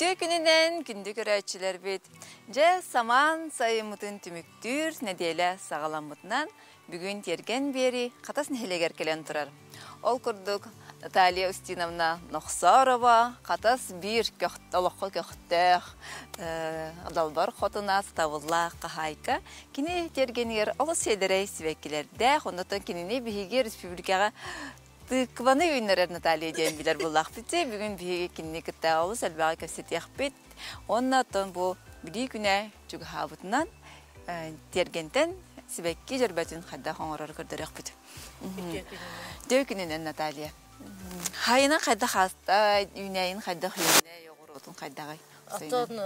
Үтүө күнүнэн күндү көрөөччүлэрбит! Дьэ, самаан сайыммытын түмүктүүр нэдиэлэ саҕаламмытынан бүгүн Тиэргэн биэри Хатас нэһилиэгэр кэлэн турар. Ол курдук, Наталья Устиновна Нохсорова Хатас биир олоххо көхтөөх, далбар хотуна, сатабыллаах хаһаайка. Кини тиэргэнигэр олус сиэдэрэй сибэккилэрдээх, оннуттан кинини биһиги республикаҕа Тыкваны үүннэрэр Наталья диэн билэр буоллахпыт. Бүгүн биһиги кинини кытта олус элбэҕи кэпсэтиэхпит. Уонна оттон бу Билии күнэ чугаһаабытынан тиэргэнтэн сибэкки дьөрбөтүн хайдах оҥорору көрдөрүөхпүт. Үтүө күнүнэн, Наталья. Хайынан хайдах ааста, үүнээйин хайдах үүннэ, оҕуруотун хайдаҕый? Оттон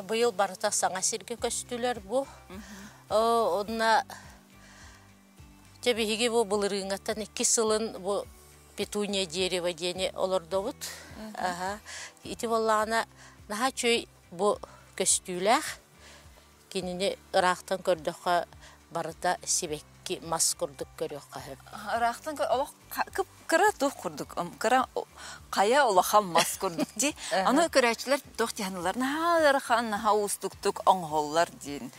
быйыл барыта саҥа сиргэ көстүлэр бу. Онно Дьэ биһиги бу былырыыҥҥаттан иккис сылын бу петуния дерево диэни олордобут. Аха. Ити буоллаҕына наһаа үчүгэй бу көстүүлээх. Кинини ыраахтан көрдөххө барыта сибэкки мас курдук көрүөххэ сөп. Ыраахтан олох кып-кыра туох курдук, кыра хайа улахан мас курдук дии. Аны көрөөччүлэр туох дьаһаналар наһаа ыарахан, наһаа уустуктук оҥоһуллар диин.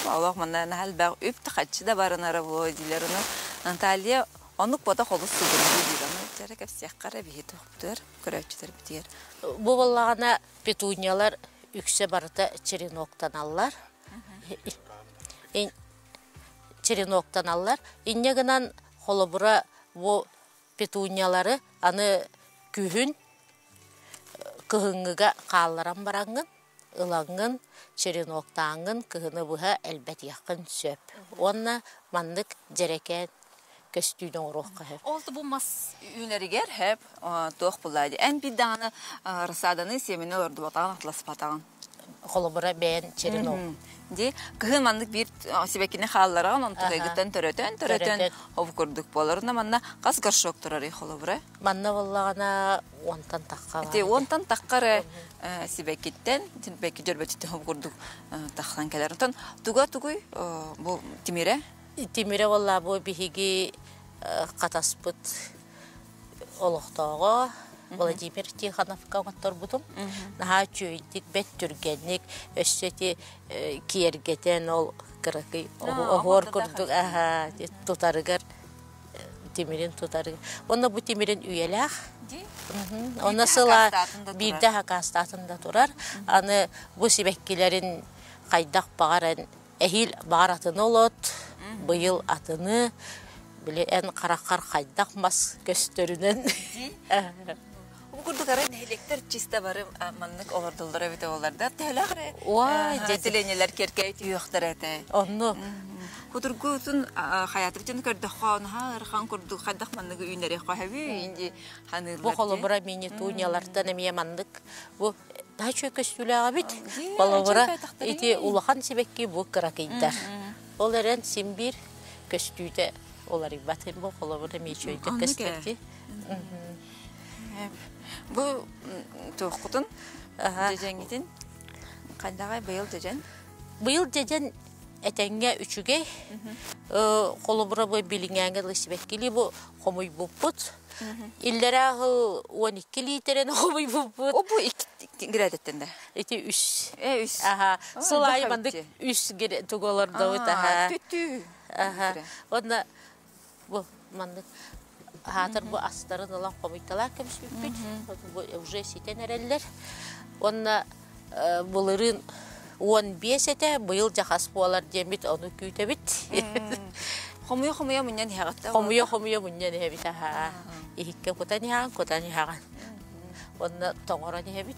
Олох манна наһаа элбэх үп да харчы да барынара буолуо диилэр. Ону Наталья оннук ботох олус судургу диир. Ону дьэрэ кэпсиэххэ эрэ биһи туохпутугар, көрөөччүлэрбитигэр. Бу буоллаҕына петуниялар үксэ барыта череноктаналлар. Череноктаналлар. Инньэ гынан холобура бу петуниялары аны күһүн кыһыҥҥыга хаалларан бараҥҥын, ылаҥҥын, череноктааҥҥын кыһыны быһа элбэтиэххин сөп. Уонна маннык дьэрэкээн көстүүнү оҥоруохха сөп. Ол бу мас үүнэригэр хэп туох булаа дии. Эн биир даҕаны рассаданы сиэмэни олордубатаҕын, атласпатаҕын. Холобура бэйэн черенок. Ди кыһын маннык биир сибэккини хааллараҕын, онтукайгыттан төрөтөн, төрөтөн ол курдук буолар. Онно манна хас горшок турарый холобура? Манна буоллаҕына уонтан тахха Ити уонтан тахха эрэ сибэккиттэн, сибэкки дьөрбөтүттэн ол курдук тахсан кэлэр. Онтон туга тугуй бу тимирэ? Тимирэ буолла бу биһиги хатаспыт олохтооҕо Владимир Тихоновка оҥотторбутум. Наһаа үчүгэйдик, бэрт түргэнник, өссө ити киэргэтэн ол кыракый оһуор курдук тутарыгар тимирин тутарыгар. Уонна бу тимирин үйэлээх. Онно сыла биирдэ хакаастаатын да турар. Аны бу сибэккилэрин хайдах баҕар Эһиил баҕар атыны олот, быйыл атыны, били эн хараххар хайдах мас көстөрүнэн. Бу курдук арай нэһилиэктэр чисто бары маннык олордоллор эбитэ буоллар да төһөлөөх эрэ отделениелэр киэркэй түһүөхтэрэ этэ. Онну. Кутургутун хайатыбытын көрдөххө наһаа ыарахан курдук хайдах манныгы үүнэри хоһөбүй инди ханыыллар. Бу холобура мини-тунялартан эмиэ маннык бу Наһаа үчүгэй көстүүлээх эбит. Холобура, ити улахан сибэкки бу кыракыйдар. Ол эрэн син биир көстүүтэ уларыйбат. Бу холобура эмиэ үчүгэйдик көстөр Бу туоххутун дьэдьэҥҥитин хайдаҕай быйыл дьэдьэн? Быйыл дьэдьэн этэҥҥэ үчүгэй. Холобура бу билиҥээҥи дылы сибэккилии бу хомуйбуппут. Иллэрээ сыл 12 лиитэрэн хомуйбуппут. О, бу икки грээдэттэн да? Ити үс. Э, үс. Аха. Сыл аайы маннык үс тугу олордобут. Аха. Түттүү. Аха. Уонна бу маннык хаатыр бу астарын ылан хомуйталаах кэбиспиппит. Бу уже ситэн эрэллэр. Уонна былырыын 15 этэ, быйыл дьахас буолар диэммит ону күүтэбит. Хомуйа-хомуйа мунньан иһэҕит Хомуйа-хомуйа мунньан иһэбит аһаа. Иһиккэ кутан иһэҕин, кутан иһэҕин. Онно тоҥорон иһэбит.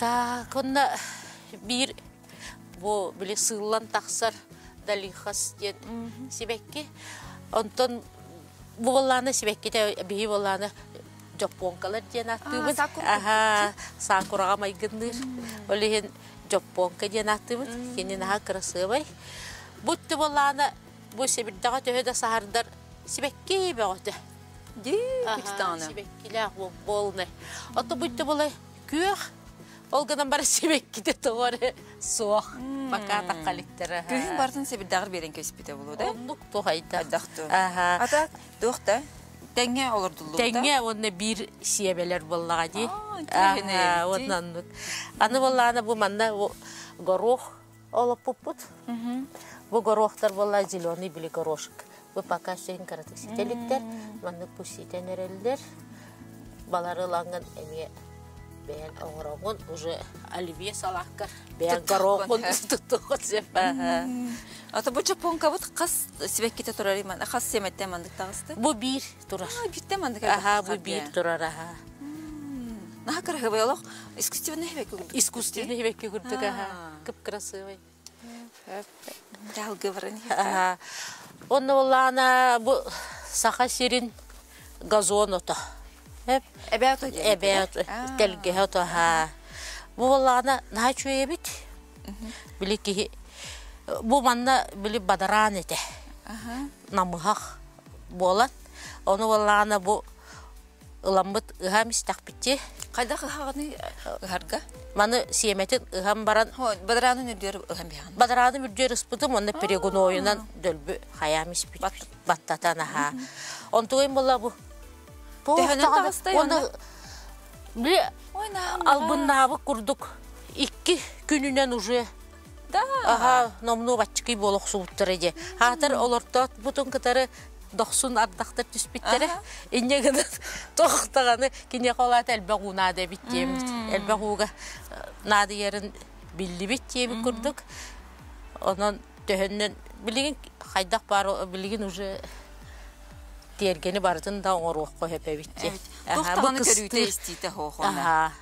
Так, онно биир бу били сыыллан тахсар далихас диэн сибэкки. Онтон бу буоллаана сибэккитэ биһи буоллаана дьоппуоҥкалар диэн ааттыыбыт. Аһаа, саакураҕа майгынныыр. Ол иһин дьоппуоҥка диэн ааттыыбыт. Кини наһаа кырасыабай. Бу өттө буоллаана бу сэбирдэҕэ төһө да саһардар сибэкки бөҕөтө. Дии, күчтэҕинэ. Сибэккилээх буолнай. Ото бу өттө буолай күөх Ол гынан баран сибэккитэ тоҕо эрэ суох. Пока таххаликтара. Күһүн барытын сэбирдэҕэр биэрэн кэбиспитэ буолуо да? Оннук туох айдах. Айдах ту. Аха. Ата туох да? Тэҥҥэ олордуллубута? Тэҥҥэ уонна биир сиэбэлэр буоллаҕа дии. Уонна оннук. Аны буоллаҕына бу манна горох олоппуппут. Бу горохтар буолла зеленый били горошек. Бу пока син кыратык ситэликтэр. Маннык бу ситэн эрэллэр. Балары ылаҥҥын эмиэ бэйэн оҥороҥҥун уже оливье салаакка бэйэн горохун туттуоххун сөп. Ата бу чоппуоҥкабыт хас сибэккитэ турар хас сиэмэттэн маннык таҕыста? Бу биир турар. Бииртэн маннык Аха, бу биир турар, аха. Наһаа кыраһыабай олох искусственный сибэкки курдук. Искусственный сибэкки курдук, аха. Кып-красивый. Дьалгы баран Аха. Онно буоллаҕына бу Саха сирин газон ото. Эбээ ото Эбээ ото, тэлгэһэ ото, аха. Бу буоллаҕына наһаа үчүгэй эбит. Били киһи бу манна били бадараан этэ. Намыһах буолан. Ону буоллаҕына бу ыламмыт ыһам истэхпитти. Хайдах ыһаҕыный ыһарга? Маны сиэмэтин ыһан баран Бадараанын үрдүгэр ыһан биһаҕын. Бадараанын үрдүгэр ыспытым уонна перегонойунан дөлбү хайаам испит баттатан аһаа. Онтугайым буолла бу Төһөнөн таҕыстай Уонна били албыннаабыт курдук икки күнүнэн уже Да. Аха, номнуо баччыкый буола охсубуттара дии. Хаатар олортоот бутун кытары дохсун ардахтар түспүттэрэ. Инньэ гынан туох даҕаны киниэхэ ол аата элбэх уу наада эбит диэммит. Элбэх ууга наадыйарын биллибит диэбит курдук. Онон төһөннөн билигин хайдах баар билигин уже тиэргэни барытын да оҥоруохха сөп эбит дии. Туох даҕаны көрүүтэ-истиитэ суох Аһаа.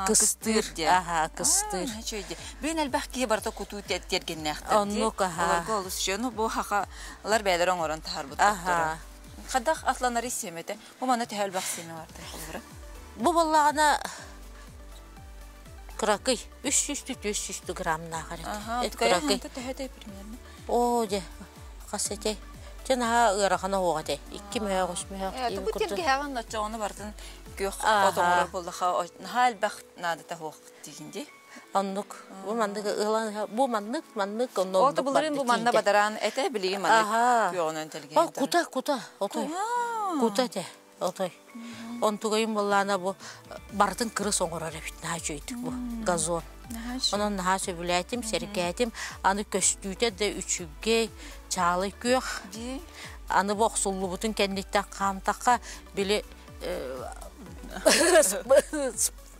Кыстыыр. Аһаа, кыстыыр. Үчүгэй. Бүгүн элбэх киһи барыта кутуу тиэргэннээхтэр. Оннук аһаа. Олорго олус үчүгэй. Ну бу хахалар бэйэлэрэ оҥорон таһаарбыттар. Хайдах атланары сиэмэтэ? Бу манна төһө элбэх сиэмэ бар холобура? Бу буоллаҕына кыракый 300-400 граммнаах эрэ. Эт кыракый. Төһө примерно? Оо, дьэ, хас этэй? Дьэ, наһаа ыарахан оһуох этэ. Икки мөһөөх, үс мөһөөх диэн курдук. Тиргэһэҕин оччоҕуна барытын күөх от оҥорор буоллаха, наһаа элбэх наадата суох диигин дии. Оннук. Бу маннык ылан бу маннык, маннык, онно Ол былырыын бу манна бадараан этэ, билигин маннык күөҕүнэн тэлгээн. Кута, кута, отой. Кута этэ. Отой. Онтугайым буоллаана бу барытын кырыс оҥорор эбит наһаа үчүгэйдик бу газон. Онон наһаа сөбүлээтим, сэргээтим. Аны көстүүтэ да үчүгэй, чаалый күөх. Аны бу охсуллубутун кэнниттэн хаамтахха били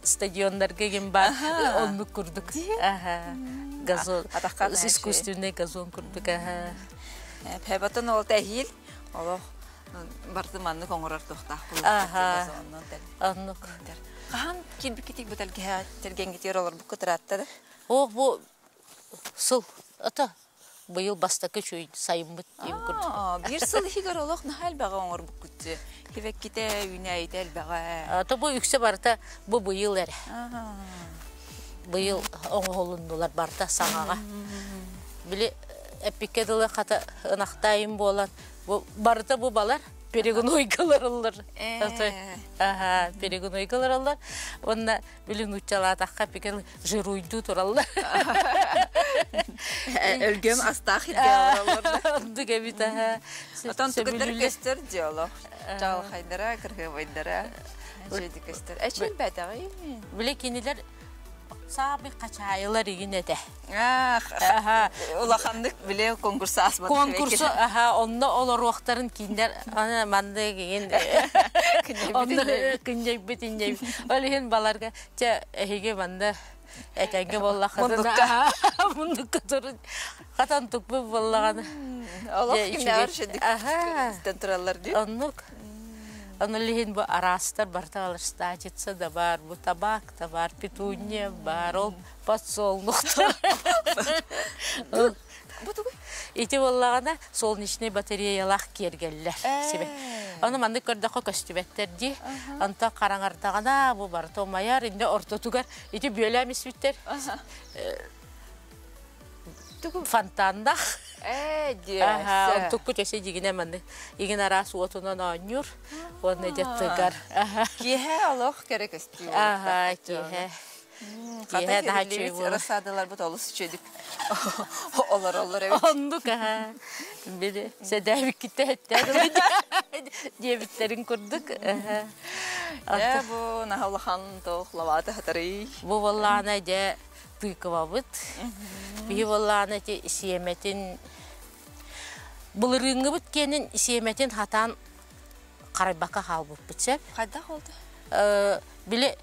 стадионнарга ким бар оннук курдук. Газон, искусственный газон курдук. Пэбатын ол тэһиил олох Барты маннык оҥорор туохтаах Аха. Оннук. Хаһан киирбиккитий бу тэлгэһэ тэлгэҥҥитигэр олорбуккут ыраатта да? Оо, бу сыл ата быйыл бастакы үчүгэй сайыммыт диэн курдук. Биир сыл иһигэр олох наһаа элбэҕи оҥорбуккут дии. Кибэккитэ, үүнээйитэ элбэҕэ. То бу үксэ барыта бу быйыл эрэ. Быйыл оҥоһулуннулар барыта саҥаҕа. Били эппиккэ дылы хата ынахтаайым буолан Бу барыта бу балар перегонуйгаларыллар. Аха, перегонуйгаларыллар. Уонна били нууччалаатахха пикен жируйдуу тураллар. Өлгөм астаах иргэ олороллор. Оннук эбит аха. Отон тугуттар көстөр диолог. Чаҕылхайдара, кыргыбайдара. Үчүгэй көстөр. Эчил бэтэҕи. Били кинилэр Саабый хачаайылар игин этэ. Улаханнык биле конкурса аспат. Конкурсу аха онно олоруохтарын кинилэр аны маннык игин онно күнньэйбит инньэйбит. Ол иһин баларга чэ эһиги манна этэҥҥэ буоллаххытына мундукка турун хатан тукпут буоллаҕына Олох кимнээҕэр үчүгэй истэн тураллар дии. Оннук. Ону иһин бу араастар барыта статица да баар, бу табак да баар, петуния баар, ол подсолнухтар. Бу тугуй? Ити буоллаҕына солнечный батареялаах киэргэллэр. Ону маннык көрдөххө көстүбэттэр дии. Онтон хараҥардаҕына бу барыта умайар, иннэ ортотугар ити бүөлээн испиттэр. Фонтаннах. Ээ, диэсэ. Онтукку төсө дьигинэ маннык игин араас уотунан оонньуур уонна дьэ тыгар. Киэһэ олох кэрэ көстүү. Аха, киэһэ. Киэһэ наһаа үчүгэй буолар. Рассадаларбыт олус үчүгэй олороллор эбит. Оннук аха. Били сэдээбиккитэ эттээн. Диэбиттэрин курдук. Дьэ, бу наһаа улахан туох лабааты хатарый. Бу буоллаҕына дьэ тыквабыт. Биһи буоллаҕына ити сиэмэтин былырыыҥҥыбыт киэнин сиэмэтин хатаан харайбакка хаалбыппыт сөп. Хайдах oldu? Били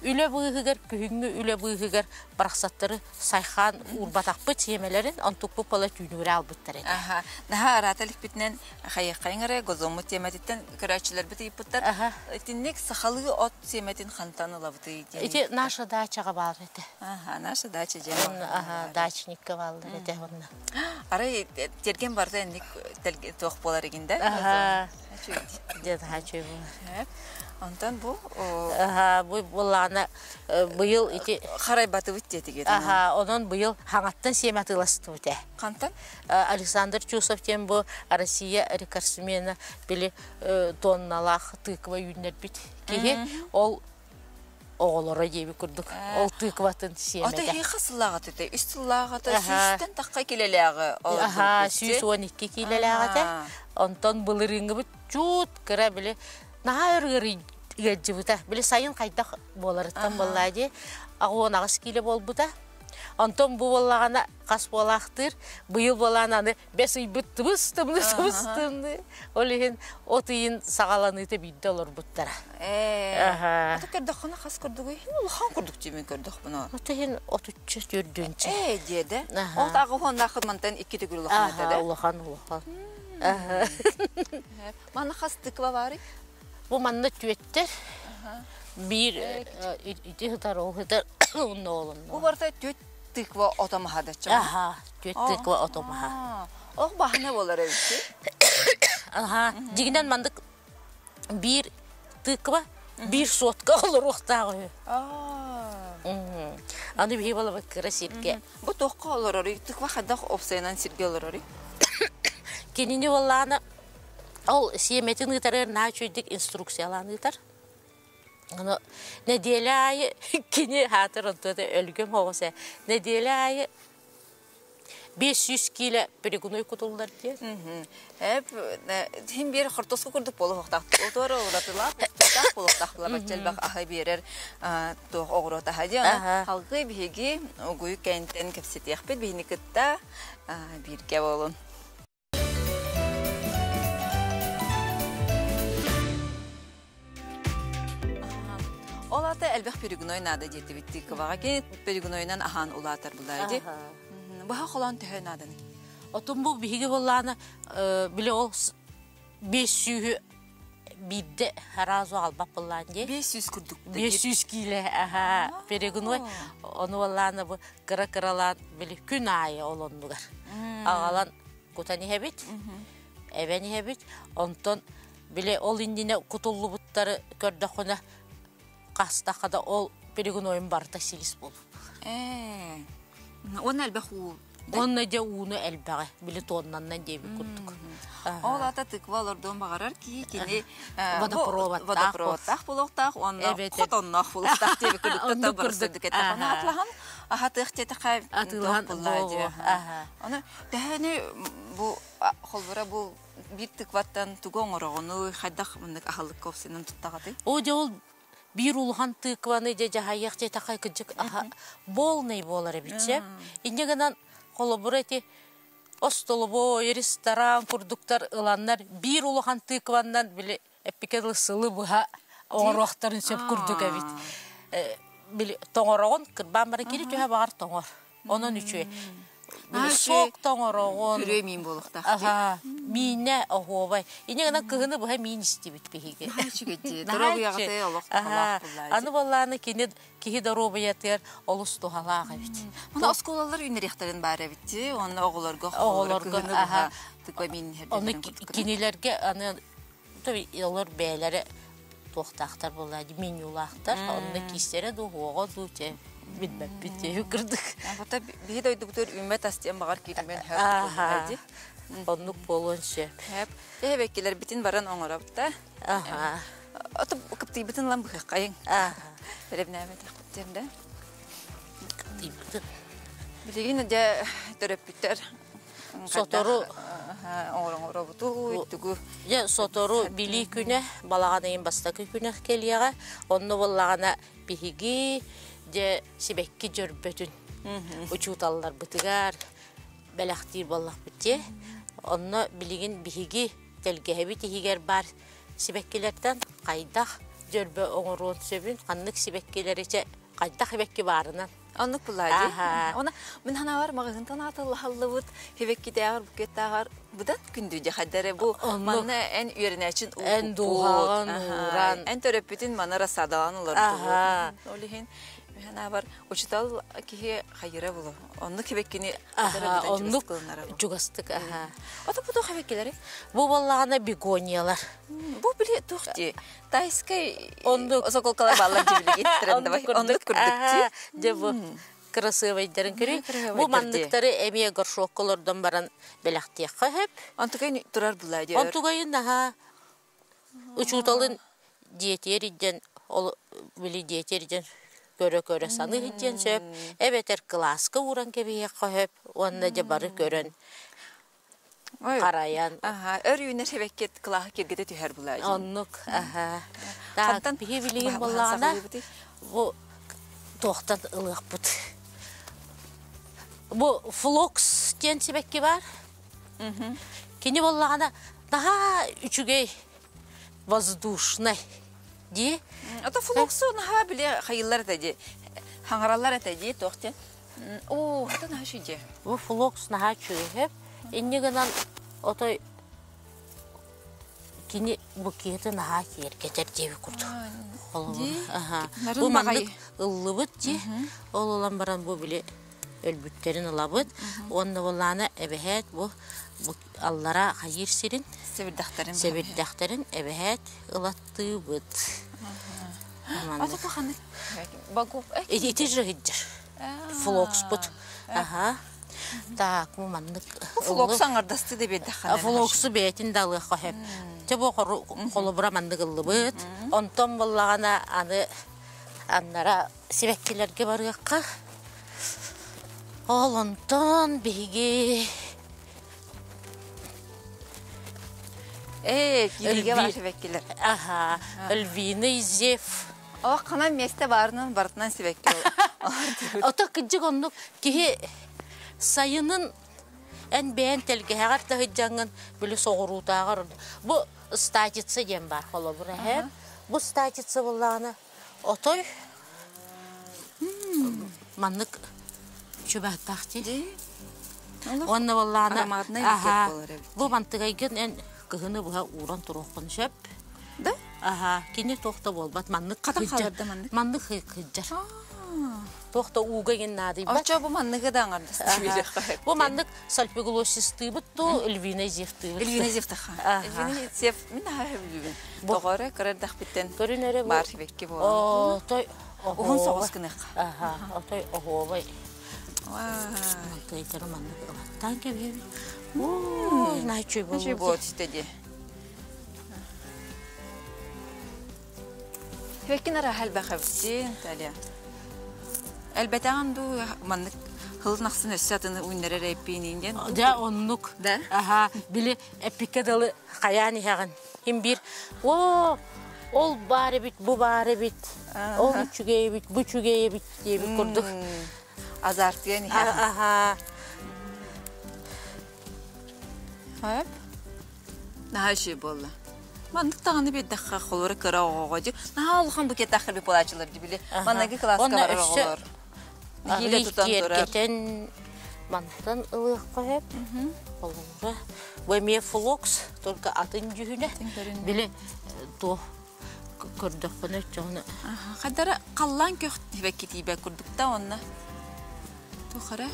Үлэ быыһыгар, күһүҥҥү үлэ быыһыгар барахсаттары сайхаан уурбатахпыт сиэмэлэрин, онтукпут буола түүнүгүрэ албыттар этэ. Аха. Наһаа араата иликпитинэн хайыаххайыҥ эрэ газоммут тиэмэтиттэн көрөөччүлэрбит ыйыппыттар. Аха. Итинник сахалыы от сиэмэтин хантан ылабытый диэн Ити наша дачаҕа баар этэ. Аха, наша дача диэн. Аха, дачникка бааллар этэ онно. Арай тиэргэн барыта инник туох буолар игин да? Аха. Дьэ, наһаа үчүгэй буолар. Онтон бу Аха, бу буоллаҕына быйыл ити харайбатыбыт диэтигит. Аха, онон быйыл хаҥаттан сиэмэ атыыластыбыт ээ. Хантан? Александр Чусов диэн бу Россия рекордсмена били тонналаах тыква үүннэрбит киһи. Ол оҕолоро диэбит курдук ол тыкватын сиэмэтэ. Ата эһиэхэ сыллааҕыт этэ, үс сыллааҕыта сүүстэн тахха килэлээҕи Аха, 112 киилэлээх этэ. Онтон былырыыҥҥыбыт чуут кыра били наһаа өр ыалдьыбыта. Били сайын хайдах буоларыттан буоллаа дии. 18 киилэ буолбута. Онтон бу буоллаҕына хас буолаахтыыр. Быйыл буолаан аны бэс ыйбыт тыбыс тымныы тыбыс тымныы. Ол иһин от ыйын саҕаланыыта биирдэ олорбуттара. Ээ. Ата көрдөххүнэ хас курдугуй? Улахан курдук дии көрдөхпүнэ. Ото иһин отучча түрдүнчэ. Ээ диэдэ. От аҕы уоннаахыт мантан икки төгүл улахан этэ да? Улахан улахан. Манна хас тыква баарый? Бу манна түөттэр. Биир ити сытар, ол сытар, онно олонно. Бу барыта түөт тыква отомаһа да Аха, түөт тыква отомаһа. Ох баһына болар эбит. Аха, дигинен мандык биир тыква биир сотка олоруохтаах үһү. Аны биһи балабыт кыра сиргэ. Бу туохха олорорүй? Тыква хайдах опсайынан сиргэ олорорүй? Кинини боллаана Ол сиэмэтин ыытарыгар наһаа үчүгэйдик инструкциялаан ыытар. Аны нэдиэлэ аайы кини аатыр онтуота өлгөм оҕус ээ. Нэдиэлэ аайы 500 киилэ перегной кутуллар диэн. Эп хин биэр хортуоска курдук буолуохтаах. Отуор уратылаах, устуутаах буолуохтаах буолар элбэх аһы биэрэр туох оҕуруот аһа диэн. Халгыы биһиги угуйу кэнтэн кэпсэтиэхпит биһини кытта бииргэ буолун. Ол ата элбэх перегной наада диэтибит тыкваҕа кини перегнойунан аһаан улаатар булаа дии. Быһа холоон төһө нааданы? Отун бу биһиги буоллаана били ол бес сүүһү биирдэ сразу албап буоллаан дии. 500 курдук. 500 киилэ аха перегной ону буоллаана бу кыра-кыралаан били күн аайы ол оннугар аҕалан кутан иһэбит, эбэн иһэбит. Онтон били ол иннинэ кутуллубуттары көрдөххүнэ хастахха да ол перегнойум барыта силис буолбут. Ээ. Уонна элбэх уу. Уонна дьэ ууну элбэҕи били тоннаннан диэбит курдук. Ол ата тыква олордуон баҕарар киһи кини водопроводтаах водопроводтаах буолуохтаах уонна хотонноох буолуохтаах диэбит курдук курдук атлаһан аһатыах диэтэхэ атыылаһан Аны төһөнү бу холбура бу биир тыкваттан тугу оҥороҕунуй, хайдах маннык аһылыкка охсунан туттаҕытый? Оо дьэ ол биир улахан тыкваны дьэ дьаһайыах диэтэххэ кырдьык аһа полный буолар эбит сөп. Инньэ гынан холобура ити остолобуой, ресторан курдуктар ыланнар биир улахан тыкваннан били эппикэ дылы сылы быһа оҥоруохтарын сөп курдук эбит. Били тоҥороҕун кырбаан баран кини түһэ баҕар тоҥор. Онон үчүгэй. Сок тоҥороҕун. Пюре миин буолуохтаах. Аха, миинэ оһуобай. Инньэ гынан кыһыны быһа миин истибит биһиги. Наһаа үчүгэй дии. Доруобуйаҕытый олох туһалаах буоллаа. Аны буоллааны кини киһи доруобуйатыгар олус туһалаах эбит. Муна оскуолалар үүнэриэхтэрин баар эбит дии. Онно оҕолорго оҕолорго кыһыны быһа тыква миин Оны кинилэрге аны олор бэйэлэрэ туохтаахтар буоллаа менюлаахтар. Онно киистэрэ дуу, уоҕа дуу те билбэппит диэһи кырдык. Бута биһи дойдубутугар үүммэт ас диэн баҕар киирмэн хөп дии. Оннук буолуон сөп. Хөп. Тэһэбэккилэрбитин баран оҥоробут да. Аха. Ото кыптыйбытын ылан быһыаххайыҥ. Аха. Бэлэмнээбэтэх диэм да. Кыптыйбытын. Билигин дьэ төрөппүттэр Сотору. Оҥоробуту тугу Дьэ, сотору Билии күнэ, балаҕан ыйын бастакы күнэ кэлиэҕэ. Онно буоллаҕына биһиги дьэ сибэкки дьөрбөтүн учууталларбытыгар бэлэхтиир буоллахпыт дии. Онно билигин биһиги тэлгэһэбит иһигэр баар сибэккилэртэн хайдах дьөрбө оҥоруон сөбүн, ханнык сибэккилэри чэ хайдах сибэкки баарынан Оннук булаа дии. Она мин ханаабар маҕаһыынтан аатыллаһаллыбыт хибэккитээҕэр букеттааҕар быдан күндү дьэ хайдары бу манна эн үөрэнээчин эн дууһаҕын ууран эн төрөппүтүн маны рассадалаан олордубут. Ол иһин мин ханаабар учутал киһи хайыра булу. Оннук хибэккини оннук чугастык аха. Ото бу туох хибэккилэри? Бу буоллаҕына бегониялар. Бу били туох дии? Тайскай оннук соколкалар бааллар дьибилигин трендовый. Оннук курдук дии. Дьэ бу кырасыабайдарын көрүй. Бу манныктары эмиэ горшокка олордон баран бэлэхтиэххэ сөп. Онтукайын турар булаа дии. Онтукайын наһаа учууталын диэтиэр идден ол били диэтиэр идден көрө-көрө саныы иһдиэн сөп. Эбэтэр кылааска ууран кэбиһиэххэ сөп уонна дьэ бары көрөн харайан. Аха, өр үүнэр сибэкки кылааһы киргитэ түһэр булаа. Оннук, аха. Так, биһи билигин буоллаҕына бу туохтан ылыахпыт. Бу флокс диэн сибэкки бар. Кини буоллаҕына наһаа үчүгэй воздушный дии. Ото флоксу наһаа били хайыллар этэ дии. Хаҥараллар этэ дии туох диэн. Оо, это наһаа үчүгэй. Бу флокс наһаа үчүгэй. Инньэ гынан отой кини букеты наһаа киэргэтэр диэби курдук. Холобур, аха. Бу маннык ыллыбыт дии. Ол ылан баран бу били өлбүттэрин ылабыт. Уонна буоллаана эбэһээт бу аллара хайыыр сирин сэбирдэхтэрин сэбирдэхтэрин эбэһээт ылаттыыбыт. Ата бу ханнык багов Ити же сылдьар. Флокспут. Аха. Так, бу маннык Флокс аҥардасты да биэрдэххэ. Флоксу бэйэтин да алыахха сөп. Те бу холобура маннык ыллыбыт. Онтон буоллаҕына аны аннара сибэккилэргэ барыахха. Ол онтон биһиги Ээ, кииригэ бар сибэккилэр. Аха, Львиный зев. О, ханан миэстэ баарынан барытынан сибэкки. Ото кырдьык оннук киһи сайынын эн бэйэн тэлгэһэҕэр таһыдьаҥҥын били соҕуруутааҕар бу статица диэн баар холобур эһэ бу статица буоллаҕына отой маннык чубааттаах дии уонна буоллаҕына аһаа бу мантыгайгын эн кыһыны быһа ууран туруоххун сөп да аһаа кини туох да буолбат маннык хатан хаалар да маннык маннык сылдьар туох да ууга иҥин наадыйбат оччо бу манныгы да аҥардас бу маннык сальпиглосистыыбыт дуу львиный зевтыыбыт львиный зевтаха львиный зев мин наһаа сөбүлүүбүн тоҕо эрэ кыра эрдэхпиттэн көрүн эрэ баар сибэкки буолан отой уһун соҕус гыныахха аха отой оһуобай мантыйтары маннык ылаттаан кэбиһэбит ой наһаа үчүгэй буолуо түстэ дии Сибэккин арааһа элбэх эбит Наталья. Элбэтэҕин дуу маннык хылын ахсын өссө атыны үүннэрэр эппииниин диэн. Дьэ оннук. Да? Аха, били эппиккэ дылы хайаан иһэҕин. Ким биир оо ол баар эбит, бу баар эбит, ол үчүгэй эбит, бу үчүгэй эбит диэбит курдук. Азартыйан иһэҕин. Аха. Хөп. Наһаа үчүгэй буолла. Маннык даҕаны биэрдэххэ холоро кыра оҕоҕо дии. Наһаа улахан букеттаах кэлбит буолааччылар дии били. Манныгы кылааска барар оҕолор. Нэһиилэ тутан турар. Киэргэтэн мантан ылыахха сөп. Холобура, бу эмиэ флокс, только атын дьүһүнэ. Били туох көрдөххүнэ оччоҕуна. Хадара халлаан көх тибэкки тиийбэт курдук да онно. Туох эрэ?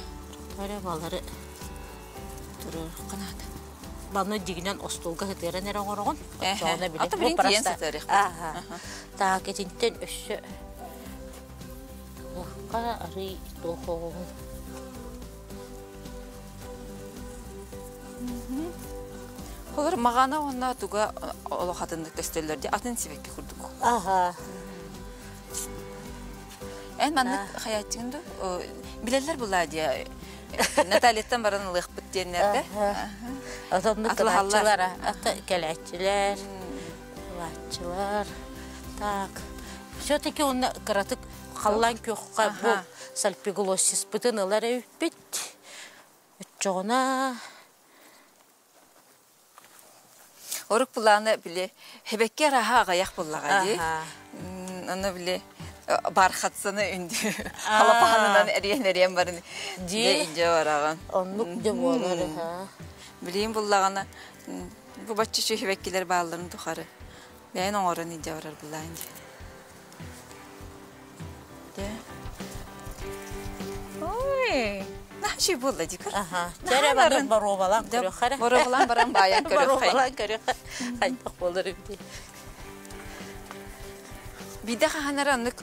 Туох эрэ балары туруорукка наада. Баны дьигинэн остуолга сытыаран эрэ оҥороҕун. Оччоҕуна били. Ата билин тиийэн сытыарыахпыт. Ааха. Так, итинтэн өссө лахха арый туох оҕоҕун. Холор маҕана уонна туга олох атыннык көстөллөр дии атын сибэкки курдук. Аха. Эн маннык хайааччыгын дуу? Билэллэр булаа дии. Натальяттан баран ылыахпыт диэннэрдэ. Отоннук кынааччылар, ата кэлээччилэр, ылааччылар. Так. Все-таки онно кыратык халлаан күөххэ бу сальпиглоссиспытын ылар эбиппит. Оччоҕуна Орук былаана били хэбэкки араһа аҕыйах буллаҕа дии. Ону били бархатсаны үндү халапаһанынан эриэн-эриэн барын дии дьэ бараҕын. Оннук дьэ буолар аха. Билиин буллаҕына бу бачча үчүгэй хэбэккилэр баалларын тухары бэйэн оҥорон илдьэ барар буллаан дии. Ой, наһаа буолла дии көр. Аха. Чэрэ бары боруобалаан көрүөххэ. Боруобалаан баран баайан көрүөххэ. Боруобалаан көрүөххэ. Хайдах буолар эбитий? Биирдэ хаһан эрэ оннук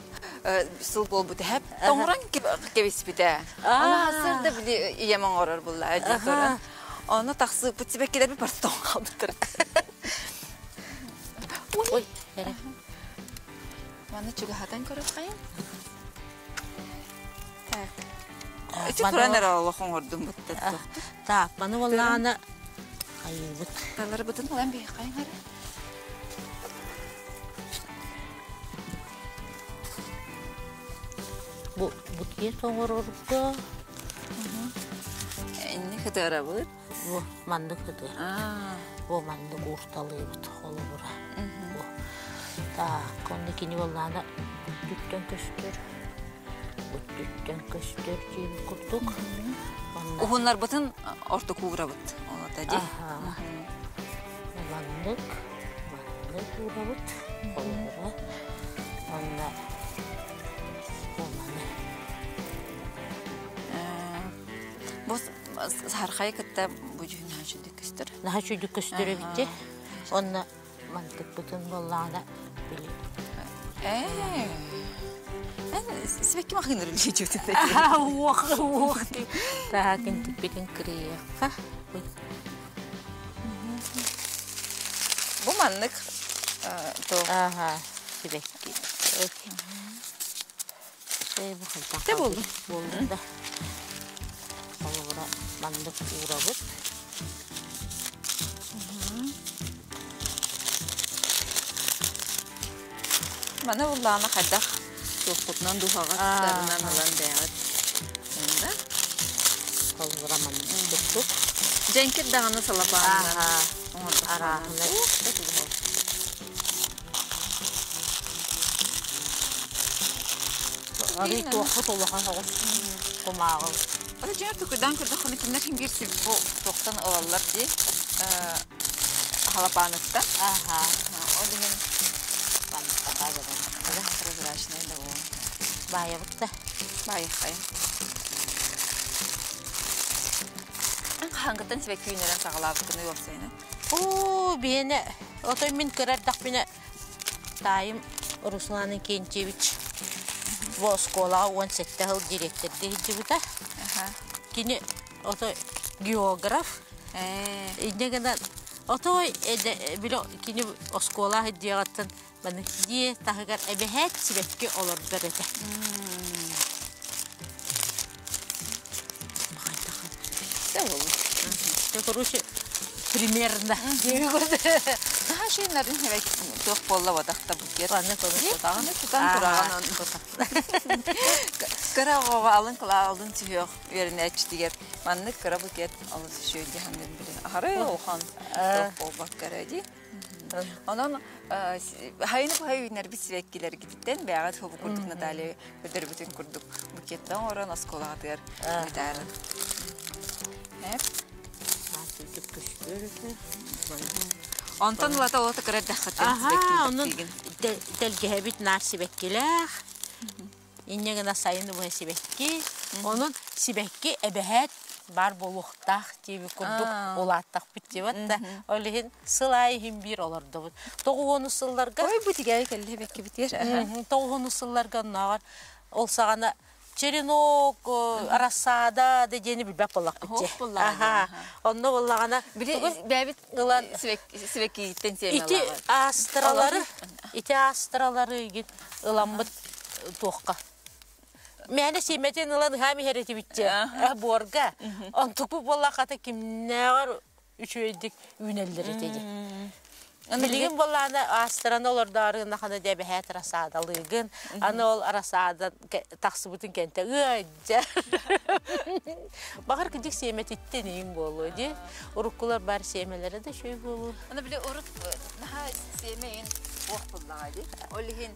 сыл буолбут эһэп тоҥорон кэбиспитэ. Аны сырда били ийэм оҥорор булла дии туран. Ону тахсыыппыт сибэккилэрбит барыта тоҥ хаалбыттар. Ой, эрэ. Маны чугаһатан көрүөххэйин. Так. Ити туран эрэ олох оҥордум бытта. Так, маны буоллаҕына хайыыбыт. Таларбытын ылан биһиэххэйин эрэ. Бу букет оҥорорго Инни кытыарабыт. Бу маннык ытыыр. Бу маннык уурталыыбыт холобура. Бу. Так, онно кини буоллаҕына бүттүттэн көстөр. Бүттүттэн көстөр диэбит курдук. Онно Уһуннарбытын ордук уурабыт. Олата дии. Маннык, маннык уурабыт холобура. Онно бу маны. Бу саһархайы кытта бу дьүһүн наһаа үчүгдүк көстөр. Наһаа үчүгдүк көстөр эбит Онно мантыкпытын буоллаҕына били Ээ. Сибэкки махыныр үллээчүтүн Уох уох Таһаакын типпитин кырыйыахха. Бу маннык то Ага, сибэкки. Те буоллун. Буоллун да. Холобура маннык уурабыт. Маны уллаана хайдах туохпутунан духаҕа сытарынан ылан бэйэҕит. Онда. Холобура маннык курдук. Дьэҥкир даҕаны салапаанынан оҥордоххо. Арааһынай. Арый туохпут улахан соҕус кумааҕы. Ата дьиҥэр тукуйдаан көрдөххүнэ кинилэр син биир бу туохтан ылаллар дии халапааныттан. Аха. Ол иһин прозрачный да буолан. Баайабыт да. Баайыххайын. Хаһааҥҥыттан сибэкки үүнэрэн саҕалаабыккыный уопсайынан? Оо, биэнэ, отой мин кыра эрдэхпинэ таайым Руслан Инкентьевич бу оскуолаҕа 17 сыл дириэктэрдии сылдьыбыта. Кини отой географ. Инньэ гынан отой били кини оскуола сылдьыаҕыттан маны дьиэ таһыгар эбэһээт сибэкки олордор этэ. Короче, примерно. Наһаа шыыннарын туох буолла бодахта букет. Тутаҕын тутан тураҕын Кыра оҕоҕо алын кылаалдын сүһүөх үөрэнээччитигэр маннык кыра букет олус үчүгэй дьаһаннын билин. Аһары улахан туох буолбакка эрэ дии. Онон хайыны быһа үүнэрбит сибэккилэргититтэн бэйэҕит хобу курдук Наталья көрдөрбүтүн курдук букеттан оҥорон оскуолаҕытыгар ыытаарын. Онтон ылата олото кыра эрдэххиттэн сибэкки онон тэлгэһэбит наар сибэккилээх Инньэ гына сайын быһа сибэкки. Онон сибэкки эбэһээт баар буолуохтаах диэбит курдук улааттахпыт диэбит да. Ол иһин сыл аайы иһин биир олордубут. Тоҕуһуону сылларга Ой, бу тигээйи кэллэ сибэккибитигэр. Тоҕуһуону сылларга оннооҕор ол саҕана черенок, рассада да диэни билбэт буоллахпыт дии. Аха. Онно буоллаҕына Били бэйэбит ылан сибэккииттэн сиэмэ ити астралары ити астралары ыламмыт туохха мээнэ сиэмэтин ылан ыһаам иһэр этибит буорга онтукпут буоллаххата кимнээҕэр үчүгэйдик үүнэллэр этэ дии. Билигин буоллаҕына аастаран олордоору-гыннахына дьэ эбэһээт рассадалыыгын. Аны ол рассада тахсыбытын кэнтэ ыалдьар. Баҕар кырдьык сиэмэтиттэн иин буолуо дии. Уруккулар баар сиэмэлэрэ да үчүгэй буолуо. Аны били урут наһаа сиэмэ иин уох буллаҕа дии. Ол иһин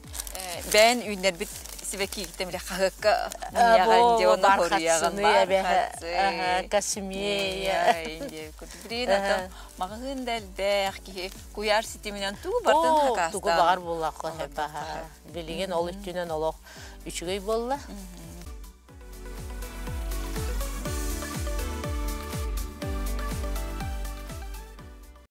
бэйэн үүннэрбит сибэкииттэн били хаһыакка мунньаҕын дии, онно хоруйаҕын бархатцы, космея. Билигин атын маҕаһыын да элбэх киһи куйаар ситиминэн тугу бартын хакаастаан. Тугу баҕар буллахха сөп. Билигин ол өттүнэн олох үчүгэй буолла.